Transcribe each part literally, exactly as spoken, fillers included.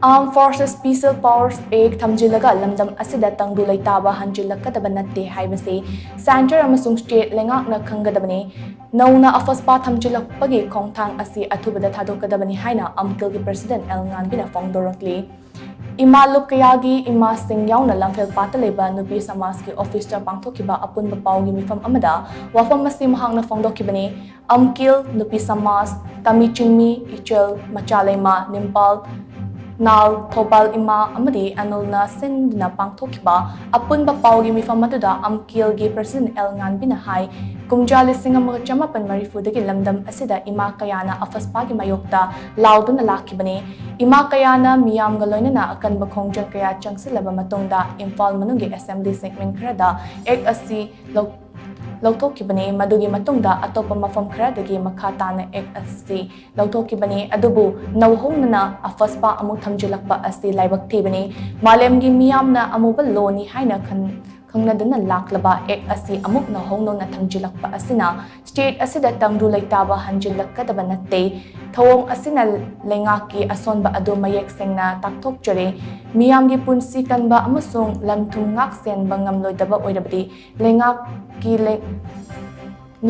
Armed Forces Special Powers Act ꯊꯝꯖꯤꯜꯂꯒ ꯂꯝꯗꯝ ꯑꯁꯤꯗ ꯇꯪꯗꯨ ꯂꯩꯇꯥꯕ ꯍꯟꯖꯤꯜꯂꯛꯀꯗꯕ ꯅꯠꯇꯦ ꯍꯥꯏꯕꯁꯤ centre ꯑꯃꯁꯨꯡ state ꯂꯩꯉꯥꯛꯅ ꯈꯪꯒꯗꯕꯅꯤ꯫ ꯅꯧꯅ ꯑꯐꯁꯄꯥ ꯊꯝꯖꯤꯜꯂꯛꯄꯒꯤ ꯈꯣꯡꯊꯥꯡ ꯑꯁꯤ ꯑꯊꯨꯕꯗ ꯊꯥꯗꯣꯛꯀꯗꯕꯅꯤ ꯍꯥꯏꯅ ꯑꯝꯀꯤꯜꯒꯤ president ꯑꯦꯜ ꯉꯥꯟꯕꯤꯅ ꯐꯣꯡꯗꯣꯔꯛꯂꯤ꯫ ꯏꯃꯥ ꯂꯨꯞ ꯀꯌꯥꯒꯤ ꯏꯃꯥꯁꯤꯡ ꯌꯥꯎꯅ ꯂꯝꯐꯦꯜ ꯄꯥꯠꯇ ꯂꯩꯕ ꯅꯨꯄꯤ ꯁꯃꯥꯖꯀꯤ officeꯇ ꯄꯥꯡꯊꯣꯛꯈꯤꯕ ꯑꯄꯨꯟꯕ ꯄꯥꯎꯒꯤ ꯃꯤꯐꯝ ꯑꯃꯗ ꯋꯥꯐꯝ ꯑꯁꯤ ꯃꯍꯥꯛꯅ ꯐꯣꯡꯗꯣꯛꯈꯤꯕꯅꯤ꯫ ꯑꯝꯀꯤꯜ, ꯅꯨꯄꯤ ꯁꯃꯥꯖ, ꯇꯥꯃꯤ ꯆꯤꯡꯃꯤ, ꯏꯆꯦꯜ, ꯃꯆꯥꯂꯩꯃ, ꯅꯤꯝꯄꯥꯜ, ꯅꯥꯜ, ꯊꯧꯕꯥꯜ ꯏꯃꯥ ꯑꯃꯗꯤ ꯑꯦꯅꯣꯜꯅ ꯁꯤꯟꯗꯨꯅ ꯄꯥꯡꯊꯣꯛꯈꯤꯕ ꯑꯄꯨꯟꯕ ꯄꯥꯎꯒꯤ ꯃꯤꯐꯝ ꯑꯗꯨꯗ ꯑꯝꯀꯤꯜꯒꯤ president ꯑꯦꯜ ꯉꯥꯟꯕꯤꯅ ꯍꯥꯏ, ꯀꯨꯝꯖꯥ ꯂꯤꯁꯤꯡ ꯑꯃꯒ ꯆꯃꯥꯄꯟ ꯃꯔꯤꯐꯨꯗꯒꯤ ꯂꯝꯗꯝ ꯑꯁꯤꯗ ꯏꯃꯥ ꯀꯌꯥꯅ ꯑꯐꯁꯄꯥꯒꯤ ꯃꯥꯌꯣꯛꯇ ꯂꯥꯎꯗꯨꯅ ꯂꯥꯛꯈꯤꯕꯅꯤ꯫ ꯏꯃꯥ ꯀꯌꯥꯅ ꯃꯤꯌꯥꯝꯒ ꯂꯣꯏꯅꯅ ꯑꯀꯟꯕ ꯈꯣꯡꯖꯪ ꯀꯌꯥ ꯆꯪꯁꯤꯜꯂꯕ ꯃꯇꯨꯡꯗ ꯏꯝꯐꯥꯜ ꯃꯅꯨꯡꯒꯤ assembly segment ꯈꯔꯗ act ꯑꯁꯤ ꯂꯧ-, ꯂꯧꯊꯣꯛꯈꯤꯕꯅꯤ꯫ ꯃꯗꯨꯒꯤ ꯃꯇꯨꯡꯗ ꯑꯇꯣꯞꯄ ꯃꯐꯝ ꯈꯔꯗꯒꯤ ꯃꯈꯥ ꯇꯥꯅ act ꯑꯁꯤ ꯂꯧꯊꯣꯛꯈꯤꯕꯅꯤ꯫ ꯑꯗꯨꯕꯨ ꯅꯧꯍꯧꯅꯅ ꯑꯐꯁꯄꯥ ꯑꯃꯨꯛ ꯊꯝꯖꯤꯜꯂꯛꯄ ꯑꯁꯤ ꯂꯥꯏꯕꯛ ꯊꯤꯕꯅꯤ꯫ ꯃꯥꯂꯦꯝꯒꯤ ꯃꯤꯌꯥꯝꯅ ꯑꯃꯨꯕ ꯂꯣꯅꯤ ꯍꯥꯏꯅ ꯈꯟ-, ꯈꯪꯅꯗꯨꯅ ꯂꯥꯛꯂꯕ act ꯑꯁꯤ ꯑꯃꯨꯛ ꯅꯧꯍꯧꯅꯅ ꯊꯝꯖꯤꯜꯂꯛꯄ ꯑꯁꯤꯅ state ꯑꯁꯤꯗ ꯇꯪꯗꯨ ꯂꯩꯇꯥꯕ ꯍꯟꯖꯤꯜꯂꯛꯀꯗꯕ ꯅꯠꯇꯦ꯫ ꯊꯧꯑꯣꯡ ꯑꯁꯤꯅ ꯂꯩꯉꯥꯛꯀꯤ ꯑꯁꯣꯟꯕ ꯑꯗꯨ ꯃꯌꯦꯛ ꯁꯦꯡꯅ ꯇꯥꯛꯊꯣꯛꯆꯔꯦ꯫ ꯃꯤꯌꯥꯝꯒꯤ ꯄꯨꯟꯁꯤ ꯀꯟꯕ ꯑꯃꯁꯨꯡ ꯂꯟ ꯊꯨꯝ ꯉꯥꯛ ꯁꯦꯟꯕ ꯉꯝꯂꯣꯏꯗꯕ ꯑꯣꯏꯔꯕꯗꯤ ꯂꯩꯉꯥꯛꯀꯤ ꯂꯩ-,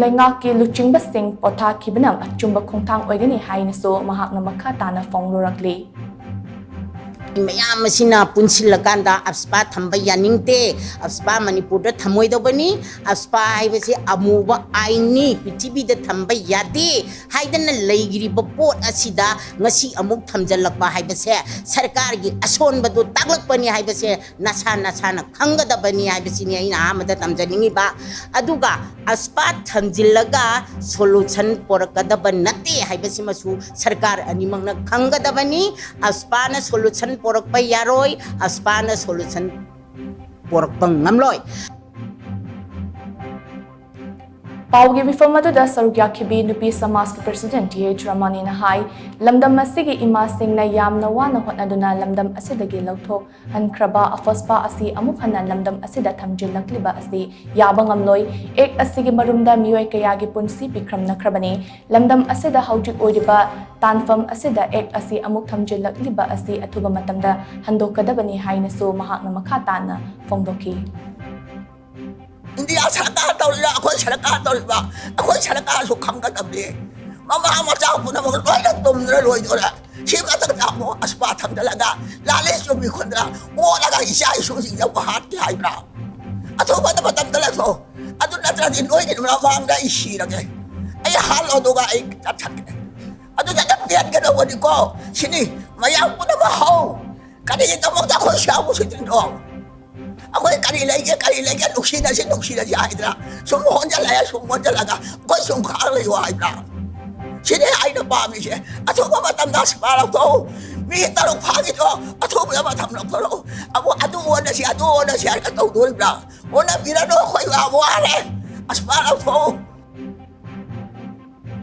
ꯂꯩꯉꯥꯛꯀꯤ ꯂꯨꯆꯤꯡꯕꯁꯤꯡ ꯄꯣꯊꯥꯈꯤꯕꯅ ꯑꯆꯨꯝꯕ ꯈꯣꯡꯊꯥꯡ ꯑꯣꯏꯒꯅꯤ ꯍꯥꯏꯅꯁꯨ ꯃꯍꯥꯛꯅ ꯃꯈꯥ ꯇꯥꯅ ꯐꯣꯡꯗꯣꯔꯛꯂꯤ꯫ ꯃꯌꯥꯝ ꯑꯁꯤꯅ ꯄꯨꯟꯁꯤꯜꯂꯀꯥꯟꯗ ꯑꯐꯁꯄꯥ ꯊꯝꯕ ꯌꯥꯅꯤꯡꯗꯦ, ꯑꯐꯁꯄꯥ ꯃꯅꯤꯄꯨꯔꯗ ꯊꯝꯃꯣꯏꯗꯧꯕꯅꯤ, ꯑꯐꯁꯄꯥ ꯍꯥꯏꯕꯁꯤ ꯑꯃꯨꯕ ꯑꯥꯏꯟꯅꯤ, ꯄ꯭ꯔꯤꯊꯤꯕꯤꯗ ꯊꯝꯕ ꯌꯥꯗꯦ ꯍꯥꯏꯗꯅ ꯂꯩꯈ꯭ꯔꯤꯕ ꯄꯣꯠ ꯑꯁꯤꯗ ꯉꯁꯤ ꯑꯃꯨꯛ ꯊꯝꯖꯤꯜꯂꯛꯄ ꯍꯥꯏꯕꯁꯦ ꯁꯔꯀꯥꯔꯒꯤ ꯑꯁꯣꯟꯕꯗꯨ ꯇꯥꯛꯂꯛꯄꯅꯤ ꯍꯥꯏꯕꯁꯦ ꯅꯁꯥ ꯅꯁꯥꯅ ꯈꯪꯒꯗꯕꯅꯤ ꯍꯥꯏꯕꯁꯤꯅꯤ ꯑꯩꯅ ꯑꯍꯥꯟꯕꯗ ꯇꯝꯖꯅꯤꯡꯉꯤꯕ꯫ ꯑꯗꯨꯒ ꯑꯐꯁꯄꯥ ꯊꯝꯖꯤꯜꯂꯒ solution ꯄꯣꯔꯛꯀꯗꯕ ꯅꯠꯇꯦ ꯍꯥꯏꯕꯁꯤꯃꯁꯨ ꯁꯔꯀꯥꯔ ꯑꯅꯤꯃꯛꯅ ꯈꯪꯒꯗꯕꯅꯤ꯫ ꯑꯐꯁꯄꯥꯅ solution ꯄꯣꯔꯛꯄ ꯌꯥꯔꯣꯏ, ꯑꯐꯁꯄꯥꯅ solution ꯄꯣꯔꯛꯄ ꯉꯝꯂꯣꯏ꯫ ꯄꯥꯎꯒꯤ ꯃꯤꯐꯝ ꯑꯗꯨꯗ ꯁꯔꯨꯛ ꯌꯥꯈꯤꯕꯤ ꯅꯨꯄꯤ ꯁꯃꯥꯖꯀꯤ president T H ꯔꯃꯅꯤꯅ ꯍꯥꯏ, ꯂꯝꯗꯝ ꯑꯁꯤꯒꯤ ꯏꯃꯥꯁꯤꯡꯅ ꯌꯥꯝꯅ ꯋꯥꯅ ꯍꯣꯠꯅꯗꯨꯅ ꯂꯝꯗꯝ ꯑꯁꯤꯗꯒꯤ ꯂꯧꯊꯣꯛꯍꯟꯈ꯭ꯔꯕ ꯑꯐꯣꯁꯄꯥ ꯑꯁꯤ ꯑꯃꯨꯛ ꯍꯟꯅ ꯂꯝꯗꯝ ꯑꯁꯤꯗ ꯊꯝꯖꯤꯜꯂꯛꯂꯤꯕ ꯑꯁꯤ ꯌꯥꯕ ꯉꯝꯂꯣꯏ꯫ Act ꯑꯁꯤꯒꯤ ꯃꯔꯨꯝꯗ ꯃꯤꯑꯣꯏ ꯀꯌꯥꯒꯤ ꯄꯨꯟꯁꯤ ꯄꯤꯈ꯭ꯔꯝꯅꯈ꯭ꯔꯕꯅꯤ꯫ ꯂꯝꯗꯝ ꯑꯁꯤꯗ ꯍꯧꯖꯤꯛ ꯑꯣꯏꯔꯤꯕ ꯇꯥꯟꯐꯝ ꯑꯁꯤꯗ Act ꯑꯁꯤ ꯑꯃꯨꯛ ꯊꯝꯖꯤꯜꯂꯛꯂꯤꯕ ꯑꯁꯤ ꯑꯊꯨꯕ ꯃꯇꯝꯗ ꯍꯟꯗꯣꯛꯀꯗꯕꯅꯤ ꯍꯥꯏꯅꯁꯨ ꯃꯍꯥꯛꯅ ꯃꯈꯥ ꯇꯥꯅ ꯐꯣꯡꯗꯣꯛꯈꯤ꯫ ꯏꯟꯗꯤꯌꯥ ꯁꯔꯀꯥꯔ ꯇꯧꯔꯤꯕ, ꯑꯩꯈꯣꯏ ꯁꯔꯀꯥꯔ ꯇꯧꯔꯤꯕ, ꯑꯩꯈꯣꯏ ꯁꯔꯀꯥꯔꯁꯨ ꯈꯪꯒꯗꯕꯅꯤ꯫ ꯃꯃꯥ ꯃꯆꯥ ꯄꯨꯝꯅꯃꯛ ꯂꯣꯏꯅ ꯇꯨꯝꯗꯅ ꯂꯣꯏꯗꯣꯔꯦ꯫ ꯁꯤ ꯃꯊꯛꯇ ꯑꯃꯨꯛ ꯑꯁꯄꯥ ꯊꯝꯖꯤꯜꯂꯒ ꯂꯥꯂꯤ ꯆꯨꯝꯃꯤ ꯈꯨꯟꯗ ꯑꯣꯠꯂꯒ ꯏꯆꯥ ꯏꯁꯨꯁꯤꯡꯁꯦ ꯑꯃꯨꯛ ꯍꯥꯠꯀꯦ ꯍꯥꯏꯕ꯭ꯔꯥ? ꯑꯊꯨꯕ ꯃꯇꯝꯗ ꯂꯧꯊꯣꯛ꯫ ꯑꯗꯨ ꯅꯠꯇ꯭ꯔꯗꯤ ꯅꯣꯏꯒꯤ ꯃꯃꯥꯡꯗ ꯑꯩ ꯁꯤꯔꯒꯦ꯫ ꯑꯩ ꯍꯥꯠꯂꯣ ꯑꯗꯨꯒ ꯑꯩ ꯆꯠꯊꯠꯀꯦ꯫ ꯑꯗꯨꯗ ꯄꯦꯟꯒꯗꯧꯕꯅꯤꯀꯣ꯫ ꯁꯤꯅꯤ ꯃꯌꯥꯝ ꯄꯨꯝꯅꯃꯛ ꯍꯧ꯫ ꯀꯔꯤꯒꯤꯗꯃꯛꯇ ꯑꯩꯈꯣꯏ ꯁꯤꯕꯨ ꯁꯤꯗ꯭ꯔꯤꯅꯣ? ꯑꯩꯈꯣꯏ ꯀꯔꯤ ꯂꯩꯒꯦ, ꯀꯔꯤ ꯂꯩꯒꯦ, ꯅꯨꯡꯁꯤꯅꯁꯤ, ꯅꯨꯡꯁꯤꯅꯁꯤ ꯍꯥꯏꯗꯅ ꯁꯨꯝ ꯍꯣꯟꯖꯜꯂꯛꯑꯦ, ꯁꯨꯝ ꯍꯣꯟꯖꯜꯂꯒ ꯑꯩꯈꯣꯏ ꯁꯨꯝ ꯈꯥꯛ ꯂꯩꯌꯣ ꯍꯥꯏꯕ꯭ꯔꯥ? ꯁꯤꯅꯤ ꯑꯩꯅ ꯄꯥꯝꯃꯤꯁꯦ꯫ ꯑꯊꯨꯕ ꯃꯇꯝꯗ ꯑꯁꯄꯥ ꯂꯧꯊꯣꯛꯎ꯫ ꯃꯤ ꯇꯔꯨꯛ ꯐꯥꯈꯤꯗꯣ ꯑꯊꯨꯕ ꯃꯇꯝ ꯂꯧꯊꯣꯔꯛꯎ꯫ ꯑꯃꯨꯛ ꯑꯗꯨ ꯑꯣꯟꯅꯁꯤ, ꯑꯗꯨ ꯑꯣꯟꯅꯁꯤ ꯍꯥꯏꯅ ꯇꯧꯗꯣꯔꯤꯕ꯭ꯔꯥ? ꯑꯣꯟꯅꯕꯤꯔꯅꯨ, ꯑꯩꯈꯣꯏ ꯌꯥꯝ ꯋꯥꯔꯦ꯫ ꯑꯁꯄꯥ ꯂꯧꯊꯣꯛꯎ꯫